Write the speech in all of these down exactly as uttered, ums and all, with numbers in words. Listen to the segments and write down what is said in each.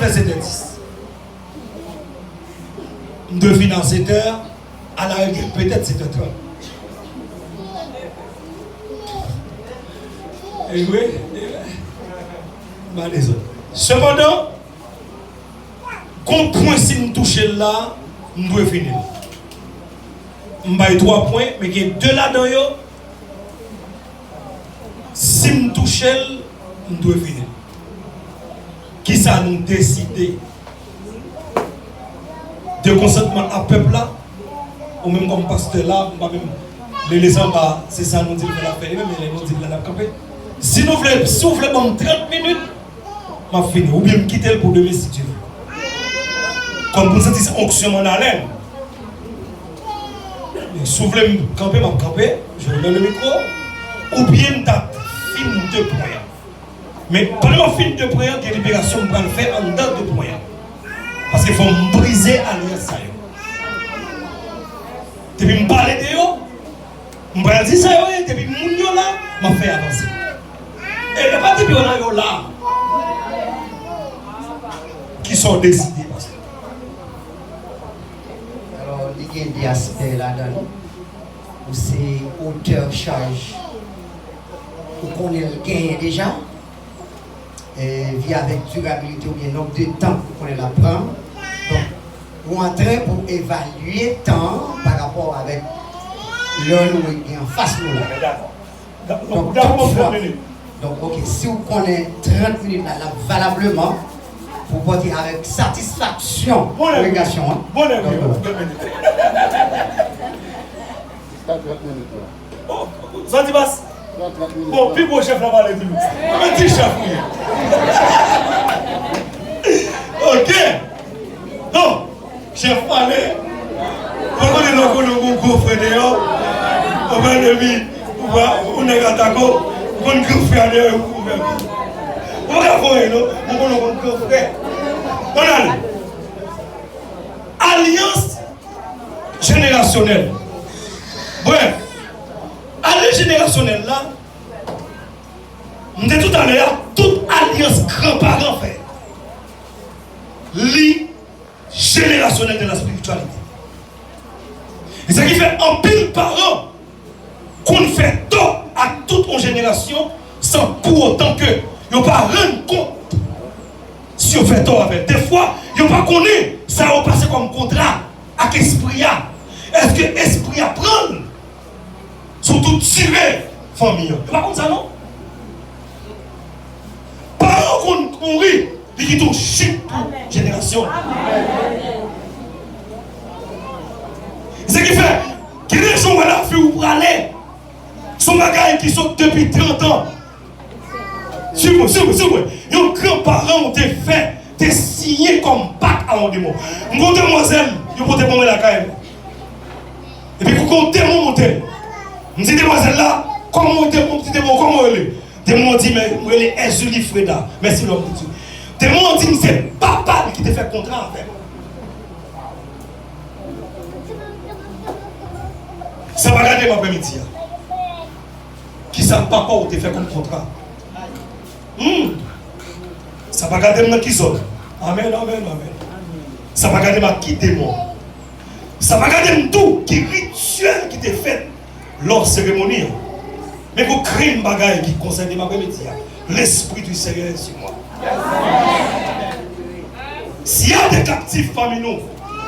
Fè sèt è dis. M dwe fini a sèt è, a la règèt, petèt sèt è trant. E wi, m pa dezòd. Sepandan, gon pwen si m touche l la, m dwe fini l. M bay twa pwen, men gen de ladan yo, si m touche l, m dwe fini l. Kisa nou deside? De konsantman a pèp la, ou menm kòm pastè la, m pa menm rele sanba, se sa nou di l fè, l ap fè li menm, men lè nou di l la, l ap kanpe. Si nou vle, si w vle ban m trant minit, m ap fini. Oubyen m kite l pou demen si Dye vle. Kòm pou m santi se onksyon m ann ale m. Men si w vle m kanpe, m ap kanpe. Je remets le micro. Oubyen m ta fin de pwen an. Men pandan m ap fin de pwen an, gen liberasyon m pral fè anndan de pwen an. Paske fò m brize alyans sa yo. Depi m pale de yo, m pral di sa yo ye, depi moun yo la, m ap fè avanse. E, e pa depi yo la, yo la. Kisa w deside, pastè? Alò, li gen de aspè ladan li. Ou se otè chaj. Ou konnen l genyen deja. E, vi avèk dirabilite oubyen nonb de tan ou konnen l ap pran. Donk, ou antren pou evalye tan an pa rapò avèk lè nou gen anfas nou la. Dakò. Donk, donk, ok, si w konnen trant minit la, l ap valableman pou pote avèk satisfaksyon kongregasyon an. Bonè, wi, trant minit. Sa trant minit la. Oh, sa di pas? Bon, pi bon chèf la pale toujou. Men ti chèf ou ye. Ok. Donk, chèf pale. Ou pa konnen lè w konnen yon gwo frè deyò. Ou pa depi, ou pa, yon nèg atake w, ou konn gran frè a deyò, ou kouvè. Ou pa ka voye non, ou konnen yon gran frè. Ann ale. Alyans jenerasyonèl. Brèf, alyans jenerasyonèl la, m te di talè a, tout alyans granparan fè, li jenerasyonèl de la spiritualité. E sa ki fè anpil paran konn fè tò ak tout yon jenerasyon san pou otan ke yo pa rann kont si yo fè tò avè l. Defwa, yo pa konnen sa yo pase kòm kontra ak espri a. Èske espri a pran l sou tout tire fanmi an? Yo pa konn sa non. Paran konn mouri, li kite yon chit pou jenerasyon. Se ki fè, gen de jou wè lavi w prale, se yon bagay ki sot depi trant an. Sivle, sivle, sivle. Yon granparan w te fè, te siyen kòm pak a yon demon. M gon demwazèl, yo pote ban mwen lakay mwen. Epi kou gon demon monte l. M di demwazèl la, kòman w demon, m di demon, kòman w rele? Demon an di, men, mwen rele Èzili Freda. Mèsi lòm de Dye. Demon an di m se papa l ki te fè kontra avè m. Sa pa gade m aprèmidi a. Kisa papa w te fè kòm kontra? Hmm. Sa pa gade m nan ki zòn. Amèn, amèn, amèn. Sa pa gade m ak ki demon. Sa pa gade m tou ki rityèl ki te fèt lò seremoni an. Men gon grenn bagay ki konsène m aprèmidi a. L'esprit du Seigneur est sur moi. S'il y a des captifs parmi nous,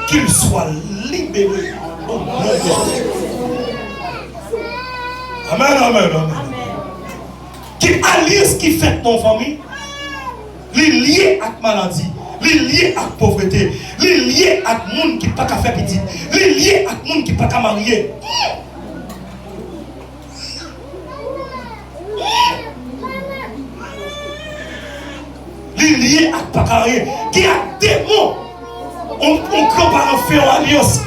qu'ils soient libérés au nom de Jésus. Amen, amen, amen. Gen alyans ki fèt nan fanmi, li lye ak maladi, li lye ak povrete, li lye ak moun ki pa ka fè pitit, li lye ak moun ki pa ka marye. Li lye ak pa ka marye, ki ak demon. On, on granparan fè yon alyans.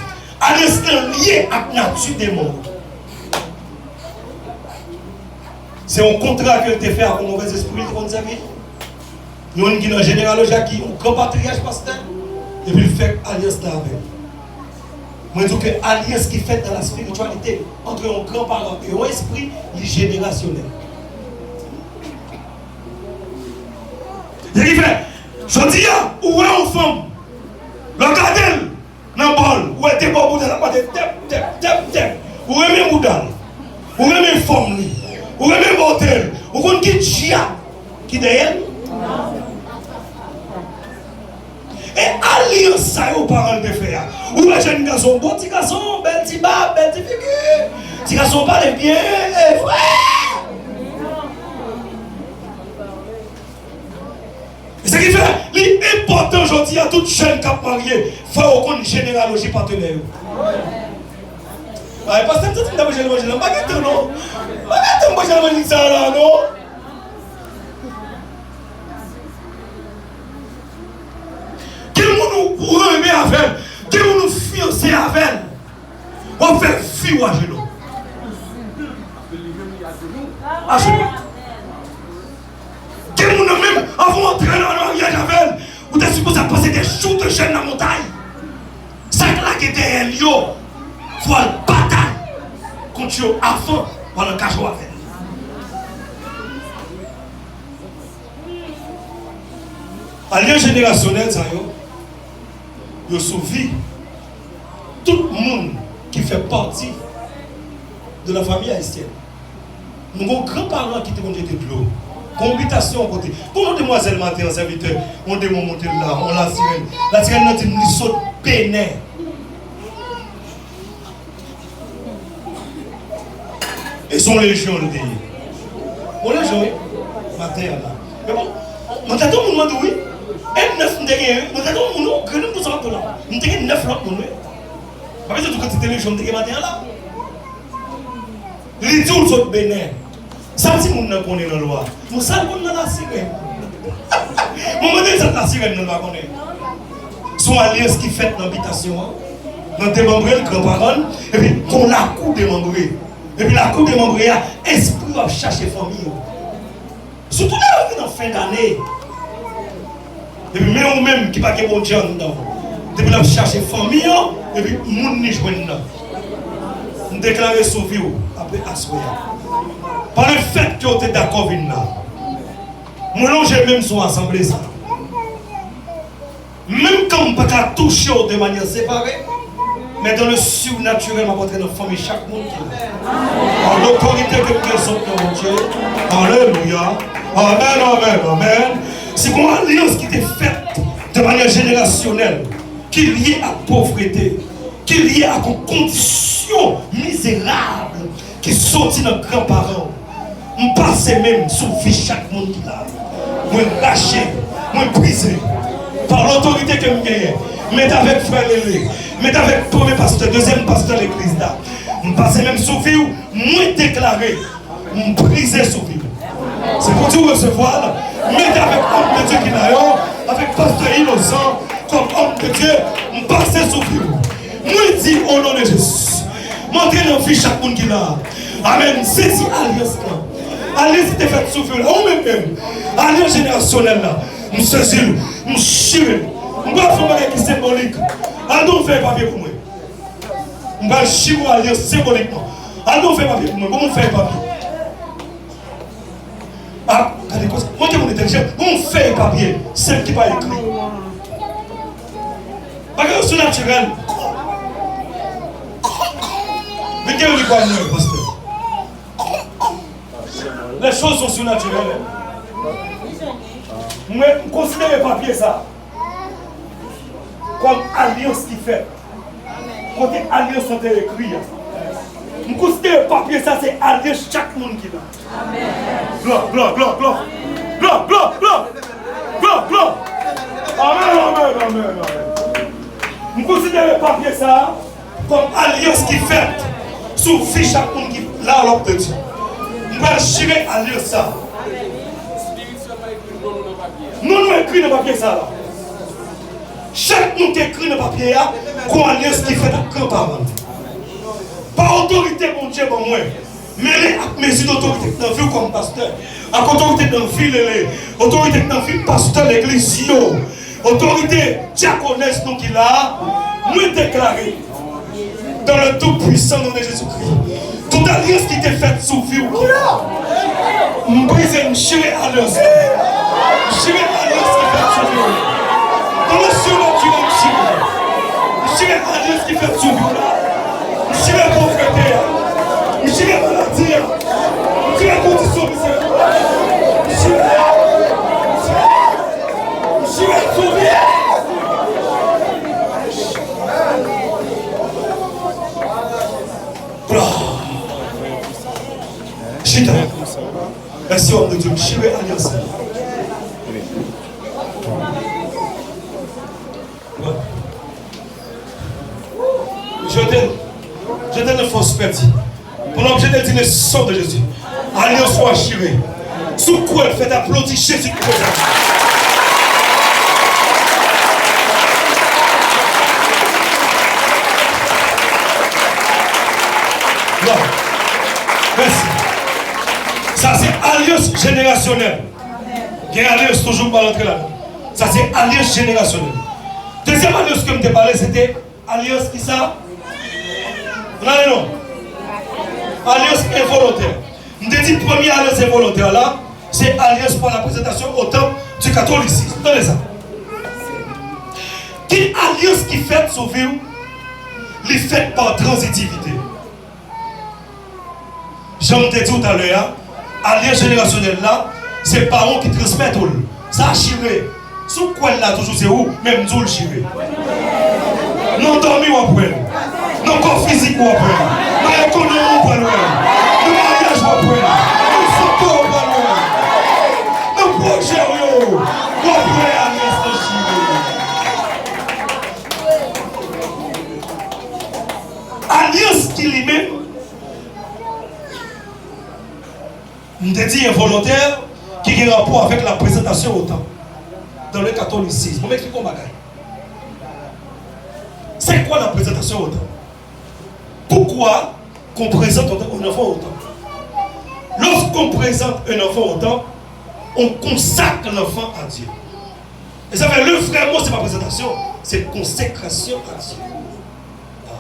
Alyans lan lye ak nati demon. Se yon kontra ke l te fè ak yon movèzespri l te konn sèvi. Youn ki nan jeneraloji a ki yon gran patriyach pastè, epi l fè alyans la avè l. Mwen di w ke alyans ki fèt nan la spirityalite ant yon granparan e yon espri, li jenerasyonèl. Se ki fè, Jodi a, ou wè yon fanm, lè w gade l nan bò l, ou wè de bò bouda l ap pase tèp, tèp, tèp, tèp. Ou renmen bouda l, ou renmen fòm li, ou renmen bote l, ou konn ki dyab ki dèyè l? E alyans sa yo paran l te fè a. Ou wè jèn gason, bon ti gason, bèl ti bab, bèl ti figi. Ti gason pale byen, e frè. E sa ki fè, li enpòtan jodi a, tout jèn k ap marye, fò yo konn jeneyaloji patnè yo. Ay, pastè, m santi m ta pranje levanjil la. M pa gen tan, non. M pa gen tan m pranje levanjil sa la, non. Gen moun ou, ou renmen avè l. Gen moun ou fiyanse avè l. W ap fè vi w ajenou. Ajenou. Gen moun nan menm, anvan w antre nan maryaj avè l, ou te sipoze ap pase de jou de jèn nan montay. Sa k lage dèyè l yo, fò w al batay kont yo avan w al angaje w avè l. Alyans jenerasyonèl sa yo, yo sou vi tout moun ki fè pati de la famille haïtienne. Nou gen yon gran paran ki te konn jete dlo. Gen yon bitasyon yon kote. Gen yon demwazèl maten an, sèvitè, yon demon monte l la, yon lasirèn. Lasirèn nan di m li sot Benè. E se yon lejyon li te ye. Yon lejyon, wi. Maten an la. Men bon, mwen tande yon moun mande wi. E nèf m te gen, wi. Mwen tande yon moun, wi, grenn m konsa mwen la. M te gen nèf lòt moun, wi. Pa bezwen di w kantite lejyon m te gen maten an la. Li di w l sot Benè. Sa timoun nan konnen nan lwa? Bon, sa l konn nan lasirèn? Mwen mande l sa lasirèn nan pa konnen. Se yon alyans ki fèt nan bitasyon an, nan demanbre l, granparan l, epi gon lakou demanbre. Epi lakou demanbre a, espri yo ap chache fanmi yo. Sitou lè yo rive nan fen dane. Epi men ou menm ki pa gen Bondye anndan w, depi l ap chache fanmi an, epi moun li jwenn nan. M deklare sou vi w apre aswè a. Pa le fèt ke w te dakò vin la, mwen lonje men m sou asanble sa. Menm kan m pa ka touche w de manyè separe, men dans le surnaturel, m ap antre nan fanmi chak moun ki la. An lotorite ke m gen sot nan Bondye. Alelouya. Amèn, amèn, amèn. Se yon alyans ki te fèt de manyè jenerasyonèl, ki lye ak povrete, ki lye ak yon kondisyon mizerab ki soti nan granparan w. M pase men m sou vi chak moun ki la. Mwen rache, mwen brize. Pa lotorite ke m genyen, mete avèk frè Lele, mete avèk premye pastè, dezyèm pastè legliz la. M pase men m sou vi w, mwen deklare, m brize sou vi w. Se pou di w resevwa l, mete avèk òm de Dye ki la yo, avèk pastè Inosan, kòm òm de Dye, m pase sou vi w. Mwen di, o non de Jezi, m antre nan vi chak moun ki la. Amèn. M sezi alyans lan. Alyans ki te fèt sou vi w la. Ou menm menm. Alyans jenerasyonèl la. M sezi l. M chire l. M pral fè yon bagay ki senbolik. Al don fèy papye pou mwen. M pral chire yon alyans senbolikman. Al don fèy papye pou mwen. Bon, yon fèy papye. Ah, gade konsa. Mwen te moun entèlijan. Yon fèy papye, senp ki pa ekri. Bagay yo sinatirèl. Men gen yon li kwa mwen, pastè. Les choses sont surnaturelles. Mwen, m konsidere papye sa kòm alyans ki fèt. Kote alyans lan te ekri a. M konsidere papye sa se alyans chak moun ki la. Glwa, glwa, glwa, glwa. Glwa, glwa, glwa. Glwa, glwa. Amèn, amèn, amèn, amèn. M konsidere papye sa kòm alyans ki fèt sou vi chak moun ki la, lòm de Dye. M pral chire alyans sa. Non nou ekri nan papye sa la. Chak moun ki ekri nan papye a, gon alyans ki fèt ak granparan l. Pa otorite Bondye ban mwen, mele ak mezi otorite k nan vi w kòm pastè, ak otorite k nan vi Lele, otorite k nan vi pastè legliz yo, otorite dyakonès nou ki la a, mwen deklare, dans le tout puissant nom de Jésus-Christ, tout alyans ki te fèt sou vi w ki la, m brize, m chire alyans la. M chire alyans ki fèt sou vi w. Dans le surnaturel, m chire. M chire alyans ki fèt sou vi w la. M chire povrete a. M chire maladi a. M chire kondisyon mizè a. M chire. M chire. M chire sou vi a. Glwa. Chita. Mèsi, òm de Dye. M chire alyans. Jete l. Jete l nan fòs pèdi. Pou l ap jete l, di le sang de Jésus. Alyans ou a chire. Si w kwè l, fèt aplodi Jezi ki prezan. Non. Mèsi. Sa se alyans jenerasyonèl. Gen alyans toujou m pa rantre ladan. Sa se alyans jenerasyonèl. Dezyèm alyans ke m te pale, se te alyans kisa? Rale non. Alyans envolontè. M te di premye alyans envolontè la, se alyans pa la présentation au temple du catholicisme. Tande sa. Gen alyans ki fèt sou vi w, li fèt pa tranzitivite. Jan m te di w talè a, alyans jenerasyonèl la, se paran w ki transmèt ou l. Sa chire. Si w kwè l la toujou se ou, men m di w l chire. Nan dòmi w ap wè l. Nan kò fizik ou ap wè l. Nan ekonomi w pral wè l. Nan maryaj w ap wè l. Nan foto w pral wè l. Nan pwojè w yo, w ap wè alyans lan chire. Alyans ki li menm, m te di envolontè, ki gen rapò avèk la présentation au temple dans le catholicisme. Mwen eksplike yon bagay. C'est quoi la présentation au temple? Pourquoi qu'on présente un enfant au temple? Lorsqu'on présente un enfant au temple, on consacre l'enfant à Dieu. E sa fè le vrè mo, se pa prezantasyon, se konsekrasyon a Dye. Ah.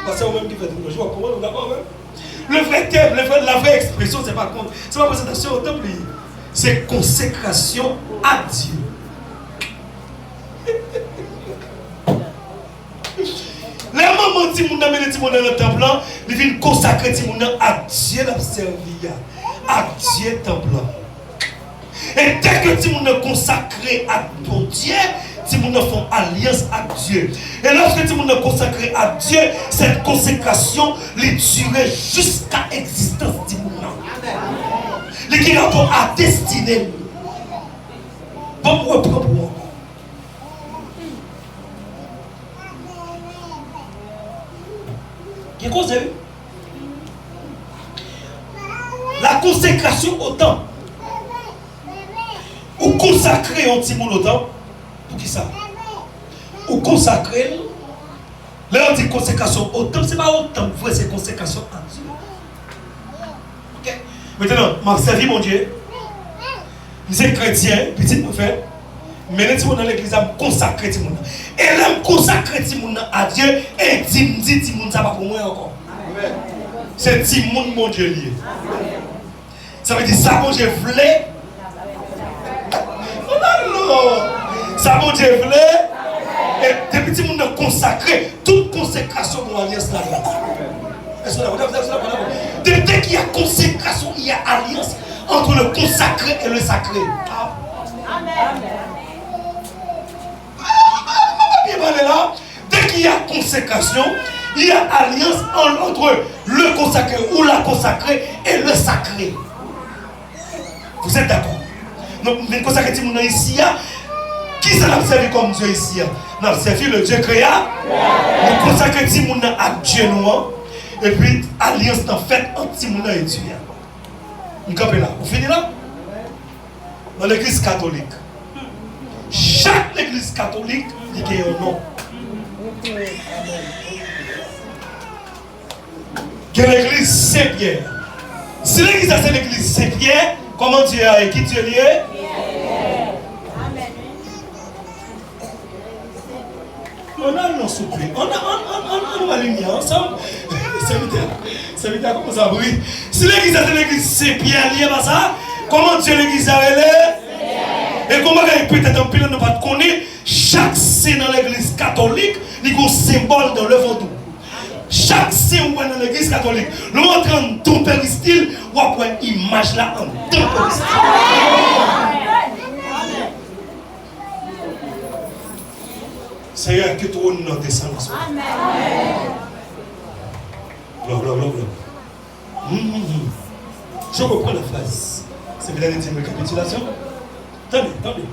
Pastè, ou menm ki fè teoloji, w ap konprann, ou dakò avè m? Le vrè tèm, le vrè, la vrè ekspresyon, se pa kon, se pa prezantasyon au temple li ye. Se konsekrasyon a Dye. Lè manman timoun nan mennen timoun nan nan tanp lan, li vin konsakre timoun nan ak Dye l ap sèvi a, ak Dye tanp lan. E dèke timoun nan konsakre ak Bondye, timoun nan fè yon alyans ak Dye. E lòske timoun nan konsakre ak Dye, sèt konsekrasyon, li dire jiska egzistans timoun nan. Li gen rapò a destine l. Ban m reprann pou ou ankò. Gen koze, wi. La consécration au temple. Ou konsakre yon timoun au temple. Poukisa? Ou konsakre l. Lè yo di konsekrasyon au temple, se pa au temple vre, se konsekrasyon a Dye. Ok? Mentnan, m ap sèvi Bondye. M se kretyen, pitit mwen fèt. M mennen timoun nan legliz la, m konsakre timoun nan. E lè m konsakre timoun nan a Dye, e di m di timoun sa pa pou mwen ankò. Se timoun Bondye li ye. Sa vle di sa Bondye vle. Oh la la. Sa Bondye vle. E depi timoun nan konsakre, tout konsekrasyon pou alyans la. Èske w dakò? Èske w dakò? Dès qu'il y a consécration, il y a alliance entre le consacré et le sacré. Amen. Mwen pa byen pale la. Dès qu'il y a consécration, il y a alliance en- entre le consacré ou la consacrée et le sacré. Vous êtes d'accord? Donk, nou vin konsakre timoun nan isi a. Kisa n ap sèvi kòm Dye isi a? N ap sèvi le Dieu créateur. Nou konsakre timoun nan ak Dye nou an. Epi, alyans nan fèt ant timoun nan e Dye a. M kanpe la. Ou fini la? Nan legliz katolik. Chak legliz katolik, li gen yon non. Gen legliz Sen Pyè. Si legliz la se legliz Sen Pyè, kòman Dye a ye? Ki Dye li ye? Ann al non, souple. Ann, ann, ann, ann, ann wè limyè ansanm. Sèvitè, sèvitè a kòmanse ap ri. Si legliz la se legliz Sen Pyè li ye, pa sa? Kòman Dye legliz la rele? E gon bagay petèt anpil nan nou pa t konnen, chak sen nan legliz katolik, li gon senbòl dan le vodou. Chak sen ou wè nan legliz katolik, lè w antre anndan peristil, w ap wè imaj la anndan peristil. Seyè, ke twòn nan desann aswè. Glwa, glwa, glwa, glwa. Mhm. Je reprends la phrase. Se vle di rekapitilasyon. Tande, tande.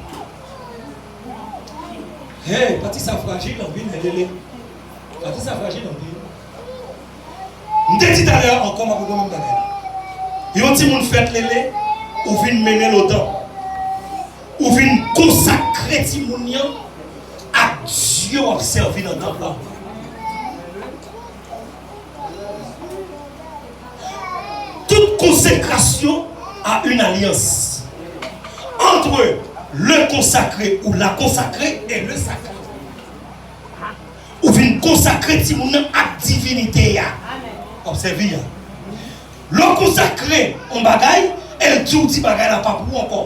Hey, pati sa frajil anpil, men lele. Pati sa frajil anpil. M te di talè a ankò, m ap reprann menm bagay la. Yon timoun fèt lele, ou vin mennen l o tanp. Ou vin konsakre timoun nan ak Dye w ap sèvi nan tanp la. Toute consécration a une alliance entre le consacré ou la consacrée et le sacré. Ou vin konsakre timoun nan ak divinite a. W ap sèvi a. Lè w konsakre yon bagay, e l di w di bagay la pa pou ou ankò.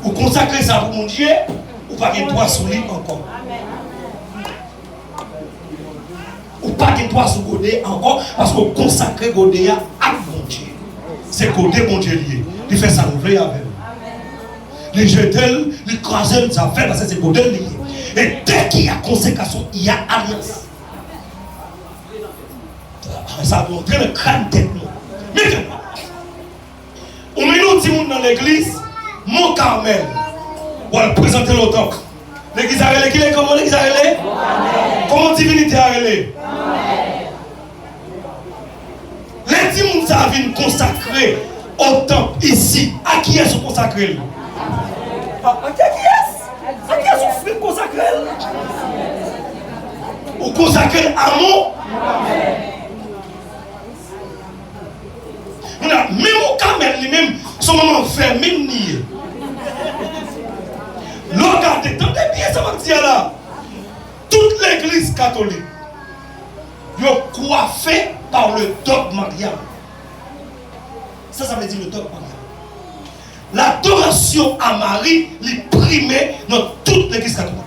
Ou konsakre sa pou Bondye, ou pa gen dwa sou li ankò. Ou pa gen dwa sou gode a ankò, paske w konsakre gode a ak Bondye. Se gode Bondye li ye. Li fè sa l vle avè l. Li jete l, li kraze l, sa fè l, paske se gode l li ye. E dès qu'il y a consécration, il y a alliance. Sa montre nan kran tèt nou. Mete. Ou mennen yon timoun nan legliz Mont Carmel. W al prezante l o tanp. Legliz a rele kilè? Kòman legliz a rele? Kòman divinite a rele? Lè timoun sa a vin konsakre o tanp isi, a kiyès ou konsakre l? A, a kiyès? A kiyès ou fin konsakre l? Ou konsakre l a Mont Moun ap menm yon kamèl li menm, se yon manman vèmin li ye. Lè w gade, tande byen sa m ap di a la. Tout legliz katolik, yo kwafe par le dogme marial. Sa, sa vle di le dogme marial. L'adoration à Marie, li prime nan tout legliz katolik.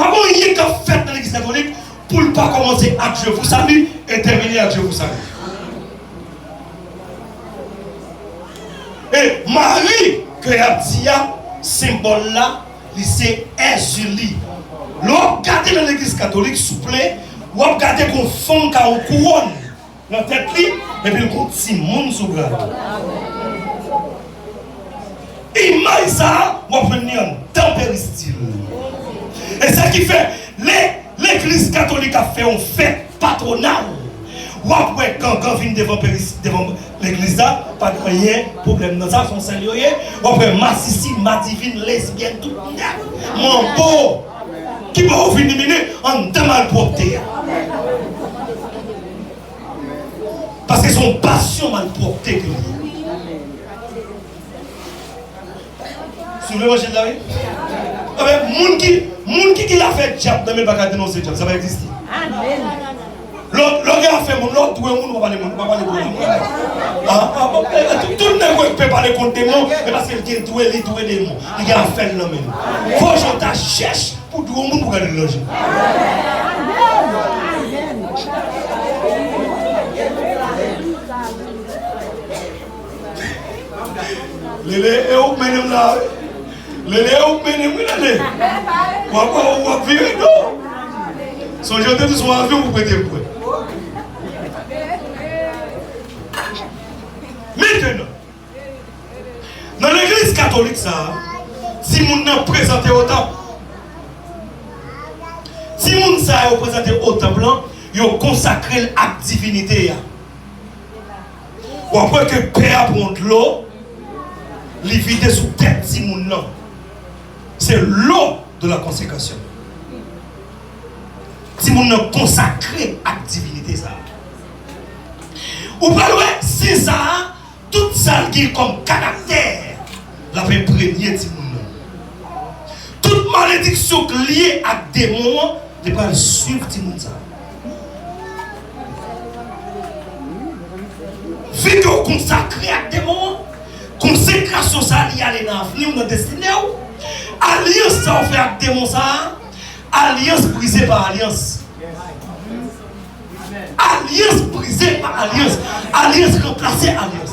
Pa gen anyen k ap fèt nan legliz katolik pou l pa kòmanse ak Je vous salue e tèmine ak Je vous salue. E Mari ke y ap di a, senbòl la, li se Èzili. Lè w ap gade nan legliz katolik, souple, w ap gade gon fanm k a yon kouwòn nan tèt li, epi l gon timoun sou bra l. Imaj sa a, w ap jwenn li anndan peristil. E sa ki fè, lè legliz katolik ap fè yon fèt patwonal, w ap wè gangan vin devan peris-, devan legliz la, pa gen anyen, pwoblèm nan sa, se yon sèl yo ye. W ap wè masisi, madivin, lesbyèn, tout nèg, manbo, ki ba yo vin limine anndan malpwòpte a. Paske se yon pasyon malpwòpte ke li ye. Si w vle manje l la, wi. Anben, moun ki, moun ki gen afè dyab nan men l pa ka denonse dyab, sa pa egziste. Lè w, lè w gen afè moun, lè w dwe moun, ou pa pale moun, ou pa pale dwe moun. Ah, ah, bon, eh, eh, tout, tout nèg wè k pè pale kont demon, e paske l gen dwe, li dwe demon. Li gen afè l nan men l. Fò jan w ta chèch pou dwe yon moun pou gade l nan je. Lele, e ou k mennen m la, wi. Lele, e ou k mennen m, wi, Lele. W ap, w ap vire do. Sonje w te di se yon avyon pou prete m pran. Mentenan, nan legliz katolik sa a, timoun nan prezante o tanp. Timoun sa a yo prezante o tanp lan, yo konsakre l ak divinite a. W ap wè ke pè a pran dlo, li vide sou tèt timoun nan. C'est l'eau de la consécration. Timoun nan konsakre ak divinite sa a. Ou pral wè, sen sa a, tout sa l gen kòm karaktè, l ap enpremye timoun nan. Tout malediksyon k lye ak demon an, li pral swiv timoun sa a. Vi ke w konsakre ak demon an, konsekrasyon sa a, li ale nan avni w, nan destine w. Alyans sa w fè ak demon sa a, alyans brize pa alyans. Alyans brize pa alyans. Alyans ranplase alyans.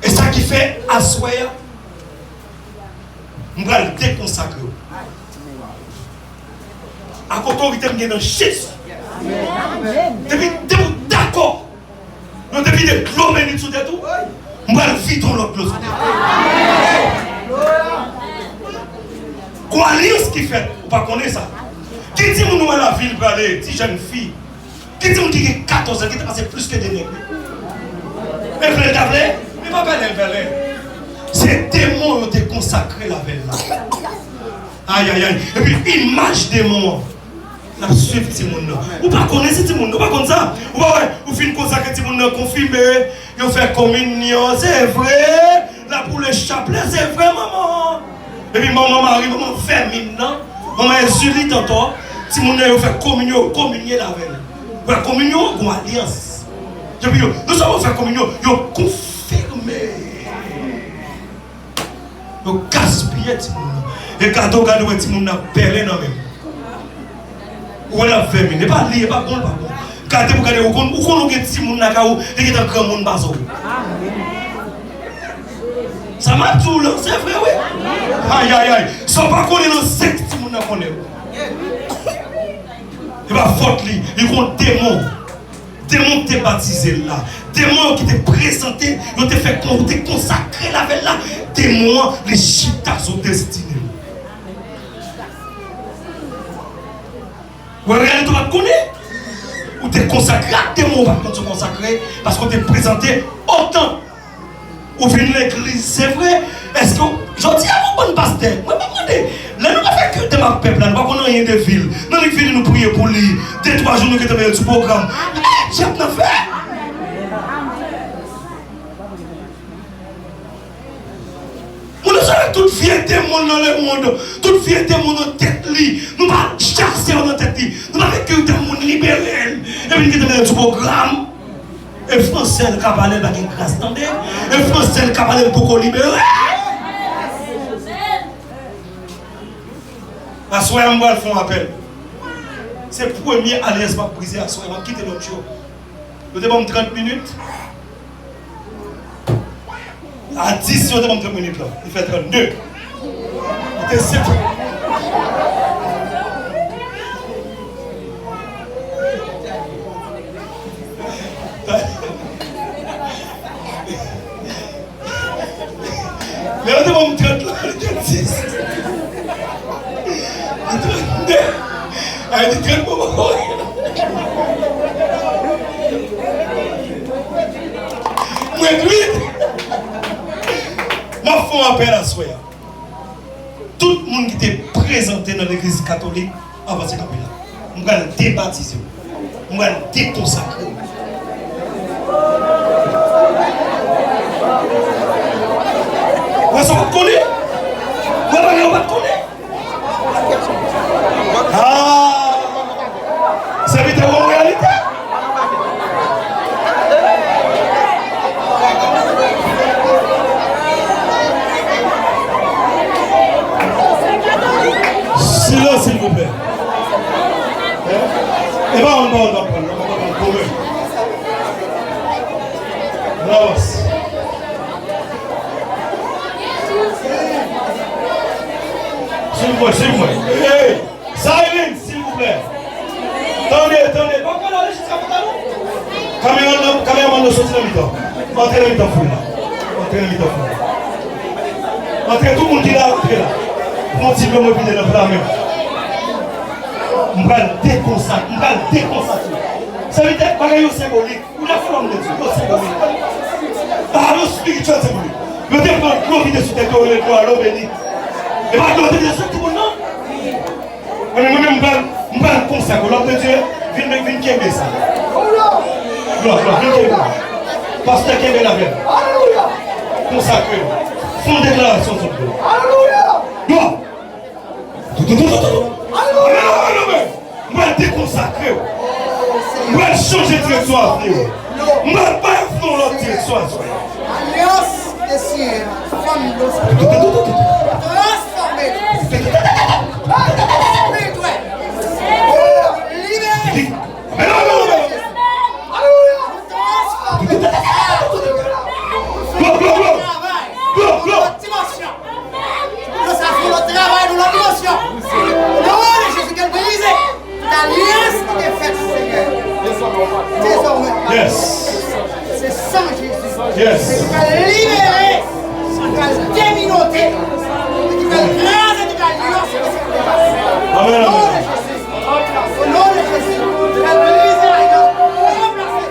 E sa ki fè aswè a, m pral dekonsakre w. Ak otorite m gen nan Jezi. Depi, depi w dakò, yo te vide dlo beni sou tèt ou, m pral vide yon lòt dlo sou tèt ou. Gon alyans ki fèt, ou pa konnen sa. Ki timoun ou wè lavil prale, ti jèn fi, ki timoun ki gen katòz an, ki te pase plis ke de nèg, wi. E vle l ta vle, li pa pale l vle. Se demon yo te konsakre l avè l la. Ayayay. Epi imaj demon an l ap swiv timoun nan. Ou pa konnen si timoun nan, ou pa konn sa. Ou pa wè, ou fin konsakre timoun nan, konfime, yo fè kominyon, se vre, l ap woule chaplè, se vre, manman. Epi manman mari, manman vèmin nan, manman Ezili, tantò, timoun nan yo fè kominyon, yo kominye l avè l. Wè, kominyon an gon alyans. Epi yo, non sèlman yo fè kominyon, yo konfime. Yo gaspiye timoun nan. E gade w gade w wè timoun nan ap bèlen nan men l. Ou wè l ap vèmin. E pa li, e pa bon, l pa bon. Gade pou gade, ou konn, ou konn ou gen timoun lakay ou, li gentan granmoun pase w. Sa m ap di w la, se vre wi. Ayayay. Sa w pa konnen nan sèks timoun nan konnen. E pa fòt li, li gon demon. Demon ki te batize l la. Demon yo ki te prezante, yo te fè kon, yo te konsakre l avè l la. Demon an, li chita sou destine l. Ou wè reyalite w pa t konnen. Ou te konsakre ak demon ou pa t konn sou konsakre, paske w te prezante otan. Ou vin legliz, se vre. Èske w, jodi a, gon bann pastè, mwen pa mande, lè nou ka fè kilte m ak pèp la, nou pa konn anyen de vi l. Nan li vini, nou priye pou li. De twa jou, nou gentan mete l sou pwogram. E, dyab nan fè! Moun nan sove tout vye demon nan lemonn, tout vye demon nan tèt li. Nou pa chase yo nan tèt li. Nou pa fè kilte moun libere l. Epi nou gentan mete l sou pwogram. E fransè l ka pale, l pa gen gras, tande. E fransè l ka pale, l poko libere. Aswè a, m pral fè yon apèl. Se premye alyans m ap brize aswè a, m ap kite lòt yo. Yo te ban m trant minit. A dis, yo te ban m trant minit la. Li fè trannde. Li te sèt. Lè yo te ban m trant la, li te dis. Li trannde. Ay, li trant pou mwen. Mwen dwit. M ap fè yon apèl aswè a. Tout moun ki te prezante nan legliz katolik, avanse kanpe la. M pral debatize w. M pral dekonsakre w. Wè sa w pa t konnen? Wè bagay w pa t konnen? Ah! Sèvitè, wè yon reyalite? Silans, silvouplè. E pa yon pawòl m ap pran, non, m ap pran kòmè. N avanse. Swiv mwen, swiv mwen. Hey! Silence, silvouplè. Tande, tande. Pa pral ale jiska pantalon. Kameramann nan, kameramann nan soti nan mitan. Antre nan mitan foul la. Antre nan mitan foul la. Antre, tout moun ki la, antre la. Pran ti dlo mwen vide nan pla men. M pral dekonsak, m pral dekonsakre. Sèvitè, bagay yo senbolik. Ou dakò, lòm de Dye, yo senbolik. Bagay yo espirityèl, senbolik. Yo te pran dlo vide sou tèt yo, rele dlo a, dlo beni. E pa dlo te vide sou tout moun, non? Mwen menm, mwen menm, m pral, m pral konsakre. Lòm de Dye, vin, vin kenbe sa. Glwa, glwa, vin kenbe. Pastè, kenbe l avè m. Konsakre. Fè yon deklarasyon sou dlo. Glwa. Tou, tou, tou, tou, tou. Alelouya! Alelouya! Mwen dekonsakre w. M pral chanje direksyon avni w. M pral bay avni w yon lòt direksyon aswè. Alyans de Siyè, fanm dlo sa. Transfòme. Transfòme, frè. Oh, libere. Amen, amen, amen. Alelouya. Transfòme. Glo, glo, glo. Glo, glo. Dimansyon. Nou sa fè yon travay nan lòt dimansyon. O non de Jezi, ke l brize. Tout alyans ki te fèt, Senyè. Dezòmè, yes, se san Jezi. Yes. Se ki pral libere, ki pral deminote, ki pral kraze tout alyans ki te fèt. Amen, amen. O non de Jezi. O non de Jezi. Ki pral brize alyans, ranplase.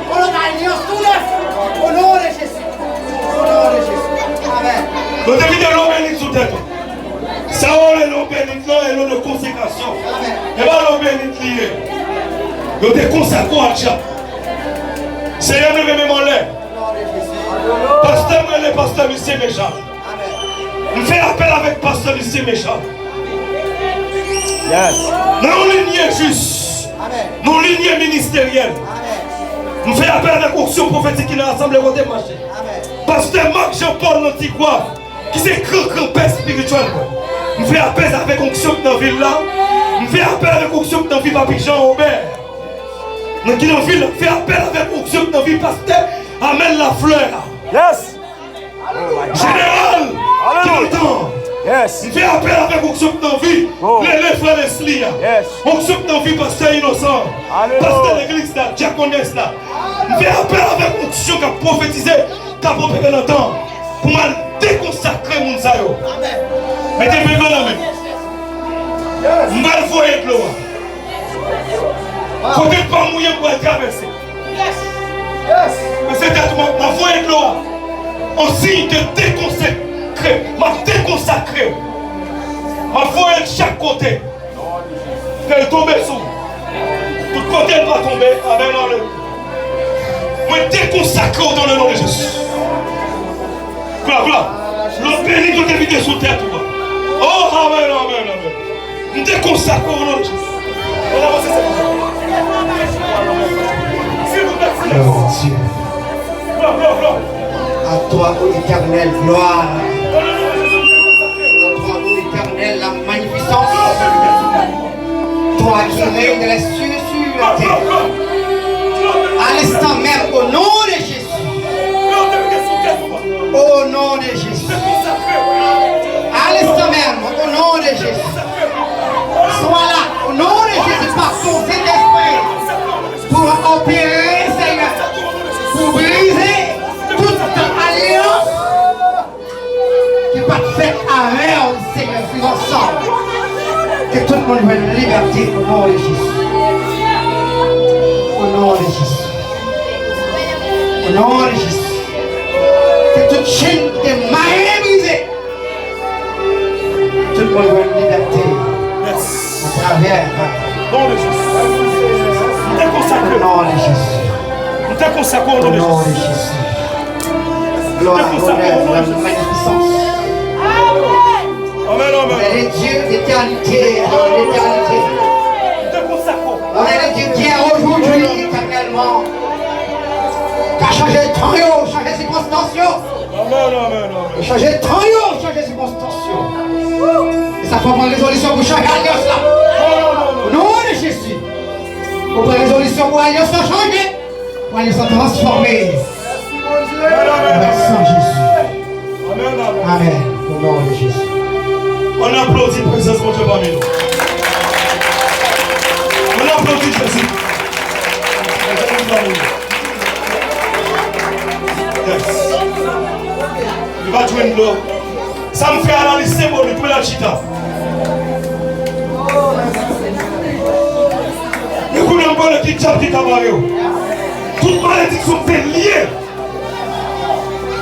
O non de alyans tou nèf. O non de Jezi. O non de Jezi. Amèn. Yo te kite lò beni sou tèt ou. Sa yo rele lò beni lan, e lò de konsekrasyon. Amèn. E pa lò beni li ye. Yo te konsakre w a dyab. Seyè, m leve men m anlè. Pastè, m rele pastè Lucien Méjean. M fè apèl avèk pastè Lucien Méjean. Yes. Nan yon linye jis. Amèn. Nan yon linye ministeryèl. Amèn. M fè apèl avèk onksyon pwofetik ki nan asanble kote m mache. Amèn. Pastè Marc Jean Paul nan Tigwav, ki se gran granpè espirityèl mwen. M fè apèl avèk onksyon k nan vil la. M fè apèl avèk onksyon k nan vi Papi Jan Obè. Nan ki nan vil la, m fè apèl avèk onksyon k nan vi pastè Amel Lafleur. Yes. Jeneral ki nan tan. Yes. M fè apèl avèk onksyon k nan vi Lele, frè Leslie a. Yes. Onksyon k nan vi pastè Inosan. Pastè legliz la, dyakonès la. M fè apèl avèk onksyon k ap pwofetize, k ap opere nan tan. Pou m al dekonsakre moun sa yo. Mete men nou nan men. M pral voye dlo a. Kote pa mouye m pral travèse. Men se dat mwen, m ap voye dlo a. An siy de dekonsekre, m ap dekonsakre w. M ap voye l chak kote. Ke l tonbe sou ou. Tout kote l pa tonbe, amèn, alelouya. Mwen dekonsakre w dans le nom de Jésus. Glwa, glwa. Lòt beni tout envite sou tèt ou a. Oh, amèn, amèn, amèn. M dekonsakre w o non de Jezi. Glwa, glwa, glwa. À toi, ô Éternel, gloire. À toi, ô Éternel, la magnificence. Toi qui règnes de la cieux sur la terre. À l'instant même, au nom de Jésus. Au nom de Jésus. À l'instant même, au nom de Jésus. Sois là, au nom de Jésus, par ton Saint-Esprit, pour opérer, Seigneur, pour briser toute alliance qui va te faire avec, Seigneur, vivre ensemble. Que tout le monde veuille liberté au nom de Jésus. Au nom de Jésus. Au nom de Jésus. Que toute chaîne qui te marie brisée. Tout moun jwenn libète atravè non de Jezi. M te konsakre. Non de Jezi. M te konsakre o non de Jezi. Glwa, onè, la magnificence. Amèn, amèn. On est des dieux d'éternité en éternité. M te konsakre. On est des dieux d'hier, aujourd'hui, éternellement. Ka chanje tan yo, chanje sikonstans yo. Amèn, amèn, amèn. Chanje tan yo, chanje sikonstans yo. E sa fè w pran rezolisyon pou chanje alyans la. O non de Jezi. Ou pran rezolisyon pou alyans la chanje. Pou alyans la transfòme. Avèk san Jezi. Amèn, amèn. Amèn. O non de Jezi. Ann aplodi prezans Bondye pami nou. Ann aplodi Jezi. Yes. Li pa jwenn dlo. Sa m fè a la, li senbolik, men l al chita. Men kounye a m pale ki dyab ki ka mare w. Tout malediksyon k te lye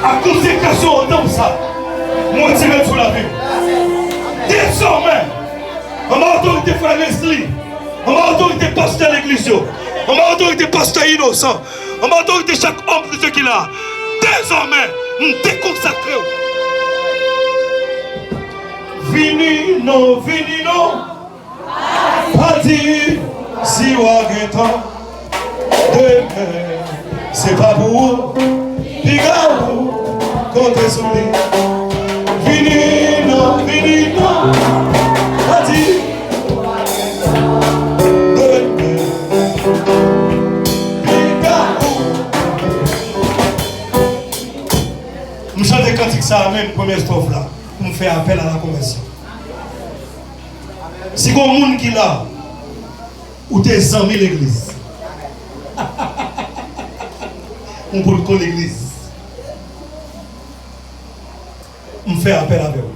ak konsekrasyon o tanp sa, m retire l sou lavi w. Dezòmè, anba otorite frè Leslie, anba otorite pastè legliz yo, anba otorite pastè Inosan, anba otorite chak òm de Dye ki la, dezòmè, m dekonsakre w. Vini non, vini non. Pa di Si w a gen tan, demen se pa pou ou. Piga ou konte sou li. Vini non, vini non. Pa di demen. Piga ou. M chante kantik sa a menm premye stòf la pou m fè apèl a la konvèsyon. Si gon moun ki la, ou te zanmi legliz. Ou potko legliz. M fè apèl avè w.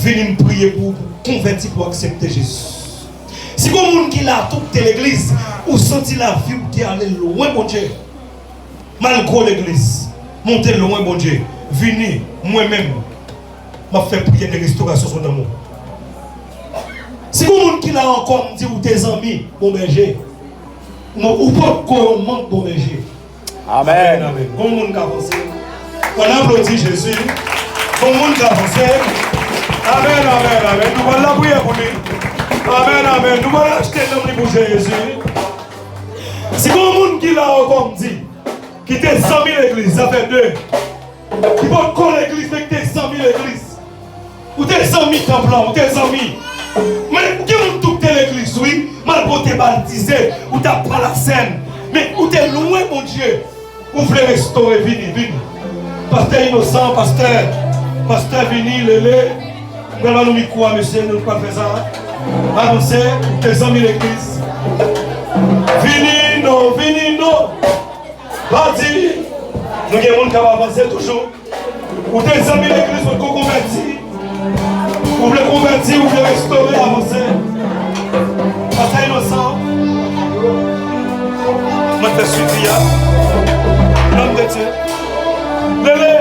Vini m priye pou ou, pou w konvèti, pou w aksepte Jezi. Si gon moun ki la, tou te legliz, ou santi lavi w te ale lwen Bondye. Malgre w legliz, men w te lwen Bondye, vini, mwen menm, m ap fè priyè de restorasyon sou nanm ou. Si gon moun ki la ankò, m di ou te zanmi bon bèje, non, ou potko yon mank bon bèje. Amèn. Amèn, amèn. Gon moun k avanse. Ann aplodi Jezi. Gon moun k avanse. Amèn, amèn, amèn. Nou pral lapriyè pou li. Amèn, amèn. Nou pral achte nanm li pou Jezi. Si gon moun ki la ankò, m di, ki te zanmi legliz, sa fè de. Ki potko legliz, men ki te zanmi legliz. Ou te zanmi tanp lan, ou te zanmi. Men, gen moun tou ki te legliz, wi. Malgre w te batize, ou t ap pran lasèn. Men, ou te lwen Bondye. Ou vle restore, vini, vini. Pastè Inosan, pastè, pastè vini, Lele. M pral ban nou mikwo a, mesye, nou pral fè sa. Avanse, ou te zanmi legliz. Vini, non, vini, non. Pa di, nou gen moun k ap avanse toujou. Ou te zanmi legliz, ou potko konvèti. Ou vle konvèti, ou vle restore, avanse. Pastè Inosan. Mwen fè swivi a. Nonm de Dye. Lele.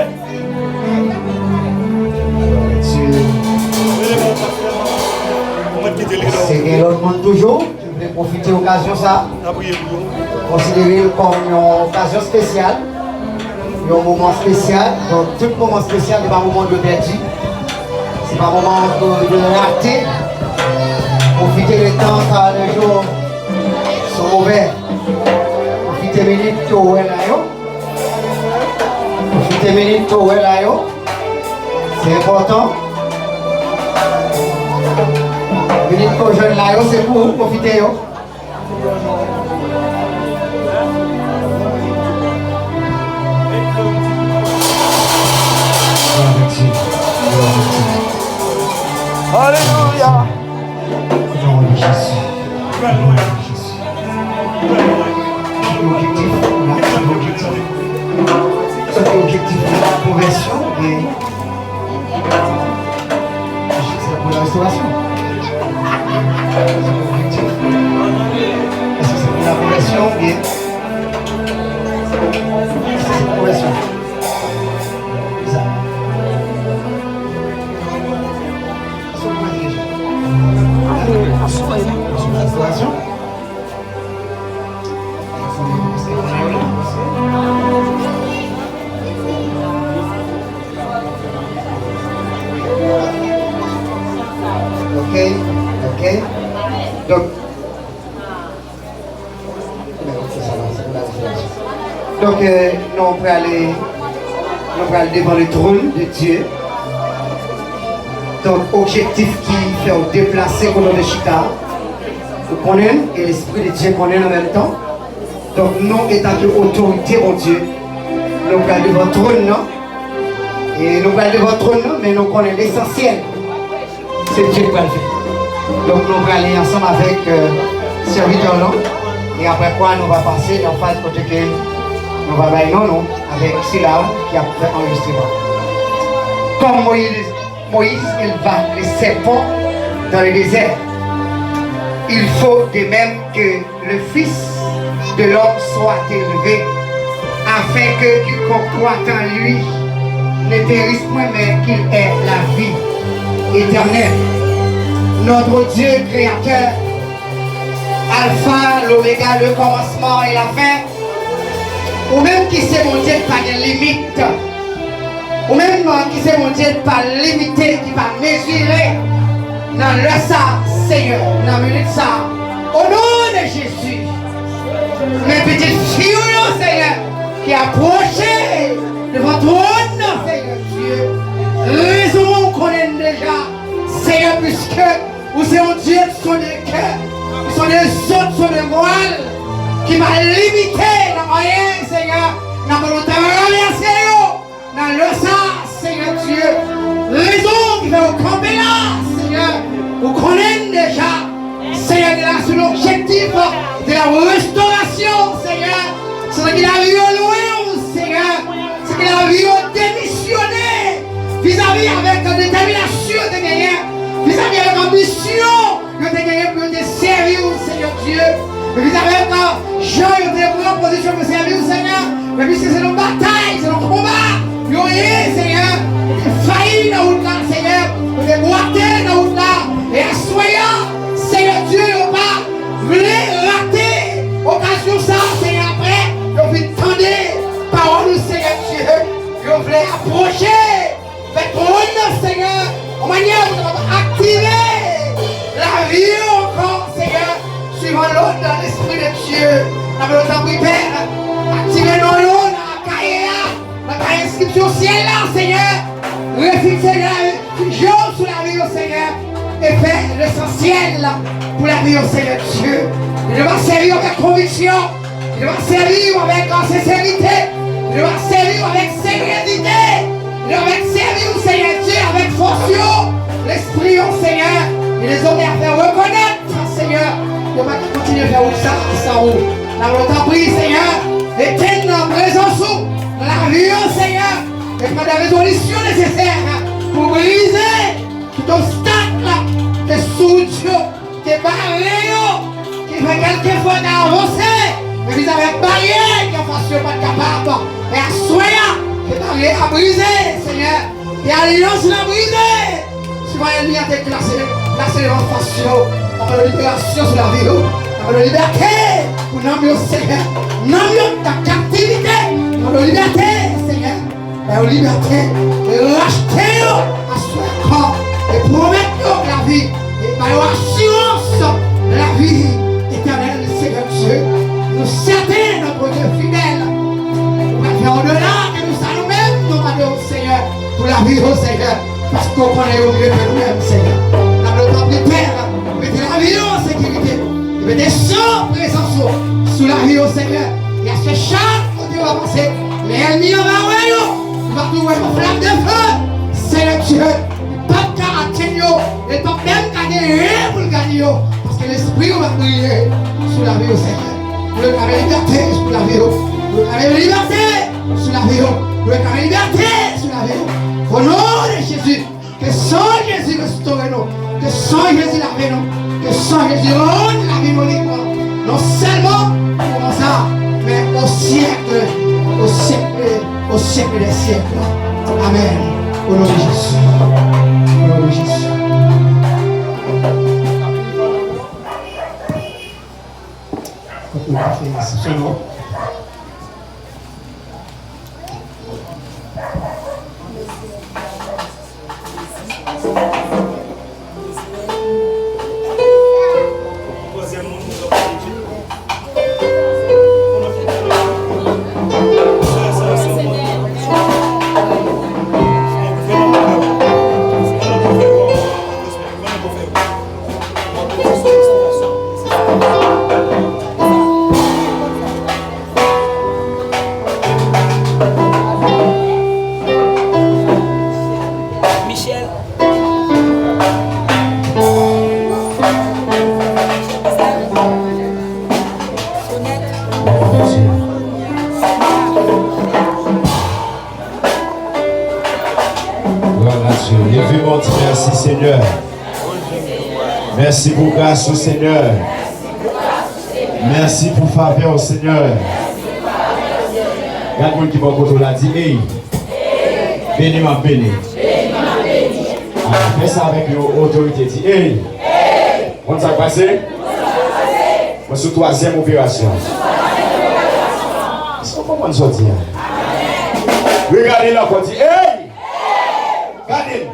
Lele, mwen fè. Mwen kite li la. Se gen lòt moun toujou. Mwen vle pwofite okazyon sa a, konsidere l kòm yon okazyon espesyal, yon moman espesyal. Donk, tout moman espesyal, se pa moman dwe pèdi, se pa moman dwe rate. Pwofite de tan sa a de jou, se move. Pwofite minit ke w wè la yo. Pwofite minit ke w wè la yo. Se enpòtan. Minit ke w jwenn la yo, se pou ou, pwofite yo. Alelouya. Glwa a Jezi. Glwa a Jezi. Ki objektif la, ki objektif. Sa ki objektif la, konvèsyon, oubyen se pou la restorasyon. Sa ki objektif. Èske se pou la konvèsyon, oubyen èske se pou konvèsyon? Sa. Sa pou mwen deja. Sa pou la restorasyon. Ok, ok. Donk, donk, euh, nou prale, nou pral devan le trône de Dieu. Donk, objektif ki fè w deplase kote w te chita, ou konnen l, e Lespri de Dye konnen l an menm tan. Donk, nou, etanke otorite Bondye, nou pral devan twòn nan. E nou pral devan twòn nan, men nou konnen lesansyèl, se Dye k pral fè. Donk, nou prale ansanm avèk, euh, sèvitè w lan. E apre kwa, nou va pase nan faz kote ke nou va bay non nou avèk sila ki ap fè anrejistreman. Comme Moïse, Moïse éleva le serpent dans le désert, il faut de même que le Fils de l'homme soit élevé, afin que quiconque croit en lui ne périsse point, mais qu'il ait la vie éternelle. Notre Dieu créateur, Alpha, l'Oméga, le commencement et la fin, ou menm ki se Bondye k pa gen limit, ou menm ki se Bondye k pa limite, ki pa mezire, nan lè sa, Senyè, nan minit sa, O non de Jezi, men pitit fi w yo, Senyè, ki apwoche devan twòn nan, Senyè Dye. Rezon an, ou konnen l deja, Senyè, piske ou se yon Dye ki sonde kè, ki sonde zòt, sonde mòral, ki pa limite nan anyen, Senyè, n ap travèse yo. Nan lè sa, Senyè Dye, rezon ki fè yo kanpe la, Senyè, ou konnen deja. Senyè, de la sou lobjektif de la restorasyon, Senyè. Se ki lavi yo lwen w, Senyè. Se ki lavi yo demisyone vizavi avèk detèminasyon yo te genyen, vizavi avèk anbisyon yo te genyen pou yo te sèvi w, Senyè Dye. Men vizavi avèk jan yo te pran pozisyon pou sèvi w, Senyè. Men piske se nan batay, se nan konba yo ye, Senyè. Yo te fayi nan wout la, Senyè. Yo te bwate nan wout la. E aswè a, Senyè Dye, yo pa vle rate okazyon sa, Senyè. Apre yo fin tande pawòl ou, Senyè Dye, yo vle apwoche. Fè twòn nan, Senyè, yon mannyè pou kapab aktive lavi yo ankò, Senyè, suivan lòd Lespri de Dye. N ap mande w, tanpri, Pè, aktive non yo nan kaye a, nan kaye enskripsyon syèl la, Senyè. Refikse lavi, je w sou lavi yo, Senyè, e fè lesansyèl pou lavi yo, Senyè Dye. Ke yo va sèvi w avèk konviksyon. Yo va sèvi w avèk, euh, senserite. Yo va sèvi w avèk serenite. Yo va sèvi w, Senyè Dye, avèk fòs yo, lespri yo, Senyè. E lèzòm a fè rekonèt, Senyè, yo pa ka kontinye fè wout sa san ou. N ap mande w, tanpri, Senyè, etenn nan prezans ou nan lavi yo, Senyè. E pran de rezolisyon nesesè pou brize tout obstak ki sou wout yo, ki bare yo, ki fè kèlkefwa ta avanse, men vizavi ak baryè ki anfas yo pa t kapab. Men aswè a, ke baryè a brize, Senyè, ke alyans la brize. Siman ènmi an te plase, plase devan fas yo, n ap mande w liberasyon sou lavi yo, n ap mande w libète pou nanm yo, Senyè. Nanm yo nan kaptivite, n ap mande w libète, Senyè. Ba yo libète, e rachte yo aswè ankò, e pwomèt yo lavi, e ba yo asirans lavi etènèl, Senyè Dye. Nou sèten, Bondye fidèl, ou pral fè odela de nou sa nou menm nou mande w, Senyè, pou lavi yo, Senyè, paske w konnen yo mye ke nou menm, Senyè. N ap mande w, tanpri, Pè, mete lavi yo an sekirite, e mete san prezans ou sou lavi yo, Senyè. E aske chak kote yo avanse, lè ènmi an va wè yo, li va tou wè yon flam de fe, Senyè Dye, li p ap ka atenn yo, e li p ap menm ka gen anyen pou l gade yo, paske lespri yo va briye sou lavi yo, Senyè. Pou yo reklame libète sou lavi yo, pou yo reklame libète sou lavi yo, pou yo reklame libète sou lavi yo. O non de Jezi, ke san Jezi restore nou. Ke san Jezi lave nou. Ke san Jezi rann lavi nou lib. Non sèlman pou moman sa, men au siècle, au siècle, au siècle des siècles. Amen. Au nom de Jésus. Au nom de Jésus. Kote w ka fè eksepsyon, non? Michel. Glwa a Dye. Leve men w, di mèsi, Senyè. Mèsi pou gras ou, Senyè. Mèsi pou favè w, Senyè. Gad moun ki bò kote w la, di, ey, beni m ap beni. A, fè sa avèk yon otorite, di, ey. Konn sa k pase? Mwen sou twazyèm operasyon. Èske w konprann sa w di a? Regade l ankò, di, ey! Gade m!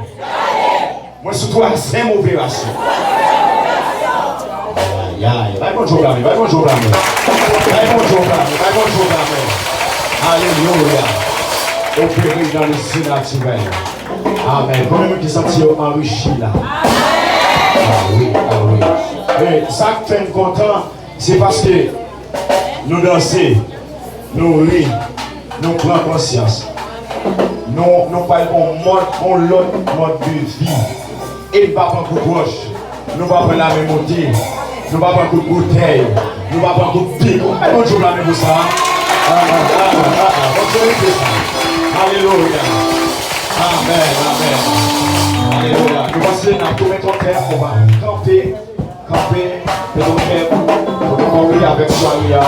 Mwen sou twazyèm operasyon. Ayayay, Bay Bondye yon bravo, bay Bondye yon bravo. Bay Bondye yon bravo, bay Bondye yon bravo. Alelouya. Opere dans le surnaturel. Amen. Konbyen moun ki santi yo anrichi la? Ah wi, ah wi. E sa k fè n kontan, se paske nou danse, nou ri, nou pran konsyans. Nou, nou pral gon mòd, gon lòt mòd de vi. E n pa pran kout wòch, nou pa pran lame moute, nou pa pran kout boutèy, nou pa pran kout pik. Ou bay Bondye yon bravo pou sa? Ah, ah, ah, ah, ah. Bondye rete sa. Alelouya. Amèn, amèn. Alelouya. Nou pase n ap tou met yon tè, on va kanpe, kanpe, met yon tè, pou nou kanpe avèk sware a.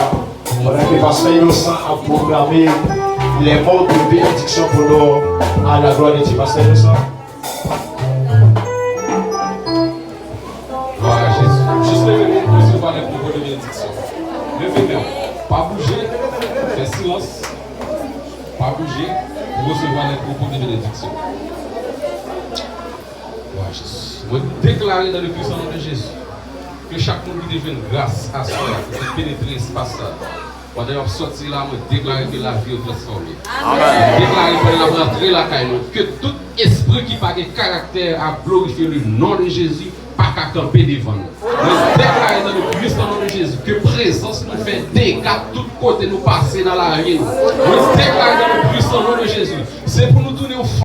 Pandan ke pastè Inosan ap pwograme les mots de bénédiction pour nous, à la gloire de Dieu. Pastè Inosan. Glwa a Jezi. Jis leve men, resevwa les propos de bénédiction. Leve men. Pa bouje. Fè silans. Pa bouje. Pou resevwa les propos de bénédiction. Glwa a Jezi. Mwen deklare dans le puissant nom de Jésus ke chak moun ki te jwenn gras aswè a, ki te penetre espas sa, pandan y ap sòti la, mwen deklare ke lavi yo transfòme. Mwen deklare pandan y ap rantre lakay nou, ke tout espri ki pa gen karaktè ap glorifye le non de Jezi pa ka kanpe devan nou. Mwen deklare dans le puissant nom de Jésus ke prezans nou fè dega tout kote nou pase nan lavi nou. Mwen deklare dans le puissant nom de Jésus, se pou nou